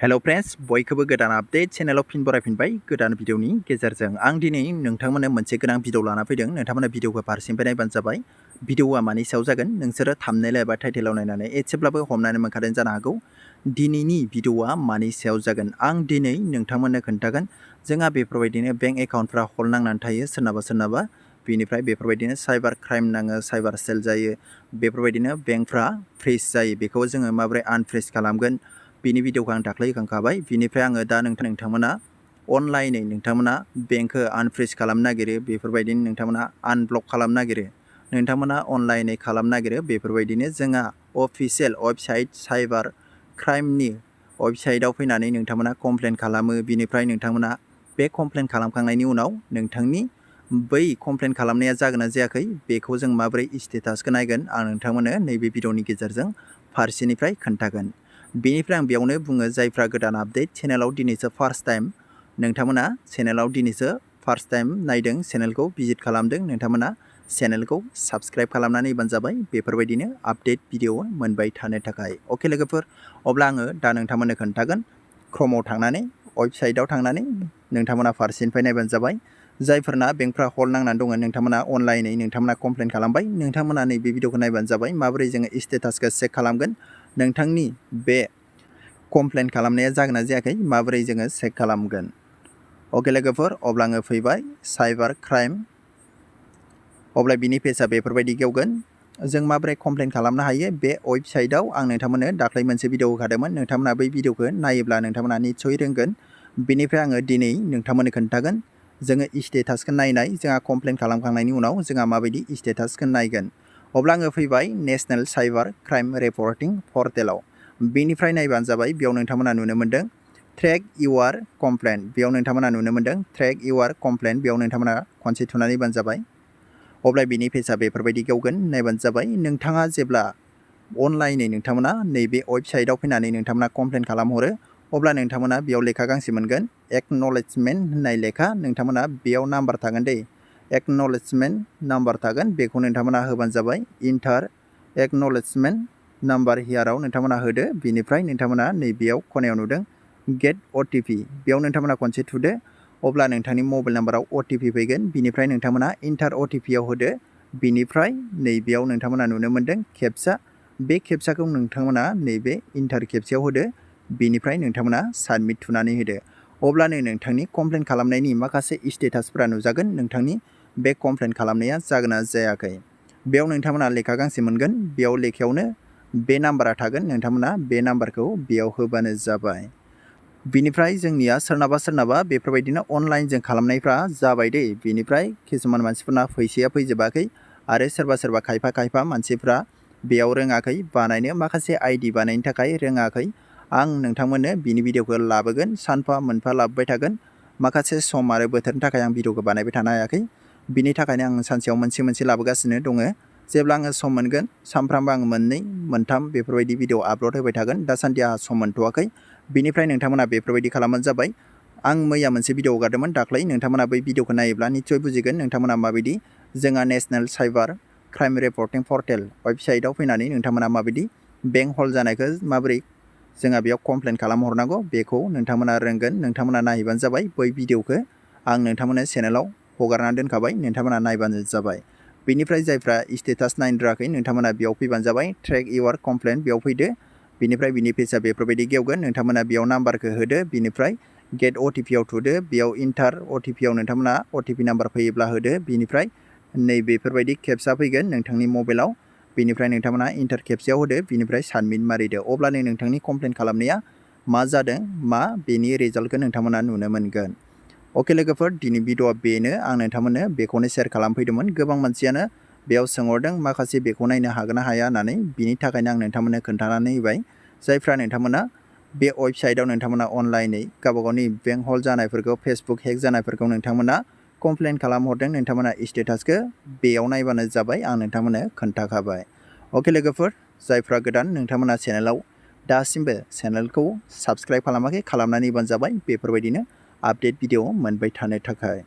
hello friends बयखौबो गोदान update चेनेलाव फिन बरायफिनबाय गोदान भिडिअनि गेजेरजों आं दिनै नोंथांमोननो मोनसे गोनां भिडिअ लाना फैदों नोंथांमोना भिडिअखौ फारसेनिफ्राय नायबानो जाबाय भिडिअआ मानि सायाव जागोन नोंसोरो थाम्बनेल एबा टाइटेलाव नायनानै एसेब्लाबो हमनानै मोनखादों जानो हागौ दिनैनि भिडिअआ मानि सायाव जागोन आं दिनै नोंथांमोननो खोन्थागोन जोंहा बेफोरबायदिनो बेंक एकाउन्टफ्रा हल्ड नांनानै थायो सोरनाबा बेनिफ्राय बेफोरबायदिनो साइबार क्राइम नाङो साइबार सेल जायो बेफोरबायदिनो बेंकफ्रा फ्रिज जायो बेखौ जोङो माबोरै आनफ्रिज खालामगोन बिनि भिडिअखौ आं दाख्लै होखांखाबाय बिनिफ्राय आङो दा नोंथांमोना अनलाइनै नोंथांमोना बेंकखौ आनफ्रिज खालामनो नागिरो बेफोरबायदिनो नोंथांमोना आनब्लक खालामनो नागिरो नोंथांमोना अनलाइनै खालामनो नागिरो बेफोरबायदिनो जोंहा अफिसियेल वेबसाइट साइबार क्राइमनि वेबसाइटआव फैनानै नोंथांमोना कमप्लेन खालामो बिनिफ्राय नोंथांमोना बे कमप्लेन खालामखांनायनि उनाव नोंथांनि बै कमप्लेन खालामनाया जागोन ना जायाखै बेखौ जों माबोरै स्टेटासखौ नायगोन आं नोंथांमोननो नैबे भिडिअनि गेजेरजों फारसेनिफ्राय खोन्थागोन बेनिफ्राय आं बेयावनो बुङो जायफ्रा गोदान आपडेट चेनेलाव दिनैसो फार्स्ट टाइम नोंथांमोना चेनेलाव दिनैसो फार्स्ट टाइम नायदों चेनेलखौ भिजिट खालामदों नोंथांमोना चेनेलखौ साबस्क्राइब खालामनानै होबानो जाबाय बेफोरबायदिनो आपडेट भिडिअ मोनबाय थानो थाखाय अके लोगोफोर अब्ला आङो दा नोंथांमोननो खोन्थागोन क्रमआव थांनानै वेबसाइटआव थांनानै नोंथांमोना फारसेनिफ्राय नायबानो जाबाय जायफोरना बेंकफ्रा हल्ड नांनानै दङ नोंथांमोना अनलाइनै नोंथांमोना कमप्लेन खालामबाय नोंथांमोना नैबे भिडिअखौ नायबानो जाबाय माबोरै जोङो स्टेटासखौ चेक खालामगोन नोंथांनि बे कमप्लेन खालामनाया जागोन ना जायाखै माबोरै जोङो चेक खालामगोन अके लोगोफोर अब्ला आङो फैबाय साइबार क्राइम अब्ला बिनि पेजआ बेफोरबायदि गेवगोन जों माबोरै कमप्लेन खालामनो हायो बे वेबसाइटआव आं नोंथांमोननो दाख्लै मोनसे भिडिअ होखादोंमोन नोंथांमोना बै भिडिअखौ नायोब्ला नोंथांमोना निस्सय रोंगोन बेनिफ्राय आङो दिनै नोंथांमोननो खोन्थागोन जोङो स्टेटासखौ नायनाय जोंहा कमप्लेन खालामखांनायनि उनाव जोंहा माबायदि स्टेटासखौ नायगोन अब्ला आङो फैबाय नेशनेल साइबार क्राइम रिपर्टिं पर्टेलाव बेनिफ्राय नायबानो जाबाय बेयाव नोंथांमोना नुनो मोन्दों ट्रेक इउआर कमप्लेन बेयाव नोंथांमोना नुनो मोन्दों ट्रेक इउआर कमप्लेन बेयाव नोंथांमोना खनसे थुनानै नायबानो जाबाय अब्ला बिनि पेजआ बेफोरबायदि गेवगोन नायबानो जाबाय नोंथाङा जेब्ला अनलाइनै नोंथांमोना नैबे वेबसाइटआव फैनानै नोंथांमोना कमप्लेन खालामहरो अब्ला नोंथांमोना बेयाव लेखा गांसे मोनगोन एक्न'लेजमेन्ट होननाय लेखा नोंथांमोना बेयाव नाम्बार थागोन दे एक्न'लेजमेन्ट नाम्बार थागोन बेखौ नोंथांमोना होबानो जाबाय इन्टार एक्न'लेजमेन्ट नाम्बार हियाराव नोंथांमोना होदो बिनिफ्राय नोंथांमोना नैबेयाव खनायाव नुदों गेट अटिपि बेयाव नोंथांमोना खनसे थुदो अब्ला नोंथांनि मबाइल नाम्बाराव अटिपि फैगोन बिनिफ्राय नोंथांमोना इन्टार अटिपिआव होदो बिनिफ्राय नैबेयाव नोंथांमोना नुनो मोन्दों खेबसा बे खेबसाखौ नोंथांमोना नैबे इन्टार खेबसेयाव होदो बिनिफ्राय नोंथांमोना साबमिट थुनानै होदो अब्लानो नोंथांनि कमप्लेन खालामनायनि माखासे स्टेटासफोरा नुजागोन नोंथांनि बे कमप्लेन खालामनाया जागोन ना जायाखै बेयाव नोंथांमोना लेखा गांसे मोनगोन बेयाव लेखायावनो बे नाम्बारा थागोन नोंथांमोना बे नाम्बारखौ बेयाव होबानो जाबाय बिनिफ्राय जोंनिया सोरनाबा बेफोरबायदिनो अनलाइनजों खालामनायफ्रा जाबाय दे बिनिफ्राय किसुमान मानसिफोरना फैसाया फैजोबाखै आरो सोरबा खायफा मानसिफ्रा बेयाव रोङाखै बानायनो माखासे आइडि बानायनो थाखाय रोङाखै आं नोंथांमोननो बिनि भिडिअखौ लाबोगोन सानफा मोनफा लाबोबाय थागोन माखासे सम आरो बोथोरनि थाखाय आं भिडिअखौ बानायबाय थानो हायाखै बिनि थाखायनो आं सानसेयाव मोनसे लाबोगासिनो दङ जेब्ला आङो सम मोनगोन सानफ्रामबो आं मोननै मोनथाम बेफोरबायदि भिडिअ आपल'ड होबाय थागोन दासान्दि आंहा सम मोनथ'वाखै बिनिफ्राय नोंथांमोना बेफोरबायदि खालामबानो जाबाय आं मैया मोनसे भिडिअ हगारदोंमोन दाख्लै नोंथांमोना बै भिडिअखौ नायोब्ला निस्सय बुजिगोन नोंथांमोना माबायदि जोंहा नेशनेल साइबार क्राइम रिपर्टिं पर्टेल वेबसाइटआव फैनानै नोंथांमोना माबायदि बेंक हल्ड जानायखौ माबोरै जोंहा बेयाव कमप्लेन खालामहरनांगौ बेखौ नोंथांमोना रोंगोन नोंथांमोना नायबानो जाबाय बै भिडिअखौ आं नोंथांमोननो चेनेलाव हगारनानै दोनखाबाय नोंथांमोना नायबानो जाबाय बिनिफ्राय जायफ्रा स्टेटास नायनो रोङाखै नोंथांमोना बेयाव फैबानो जाबाय ट्रेक इउआर कमप्लेन बेयाव फैदो बिनिफ्राय बिनि पेजआ बेफोरबायदि गेवगोन नोंथांमोना बेयाव नाम्बारखौ होदो बिनिफ्राय गेट अटिपिआव थुदो बेयाव इन्टार अटिपिआव नोंथांमोना अटिपि नाम्बार फैयोब्ला होदो बिनिफ्राय नैबेफोरबायदि खेबसा फैगोन नोंथांनि मबाइलाव बिनिफ्राय नोंथांमोना इन्टार खेबसेयाव होदो बिनिफ्राय साबमिट मारिदो अब्लानो नोंथांनि कमप्लेन खालामनाया मा जादों मा बेनि रिजाल्टखौ नोंथांमोना नुनो मोनगोन अके लोगोफोर दिनै भिडिअआ बेनो आं नोंथांमोननो बेखौनो शेयार खालामफैदोंमोन गोबां मानसियानो बेयाव सोंहरदों माखासे बेखौ नायनो हागोन ना हाया होननानै बिनि थाखायनो आं नोंथांमोननो खोन्थानानै होबाय जायफ्रा नोंथांमोना बे वेबसाइटआव नोंथांमोना अनलाइनै गावबागावनि बेंक हल्ड जानायफोरखौ फेसबुक हेक जानायफोरखौ नोंथांमोना कमप्लेन खालामहरदों नोंथांमोना स्टेटासखौ बेयाव नायबानो जाबाय आं नोंथांमोननो खोन्थाखाबाय अके लोगोफोर जायफ्रा गोदान नोंथांमोना चेनेलाव दासिमबो चेनेलखौ साबस्क्राइब खालामाखै खालामनानै होबानो जाबाय बेफोरबायदिनो आपडेट भिडिअ मोनबाय थानो थाखाय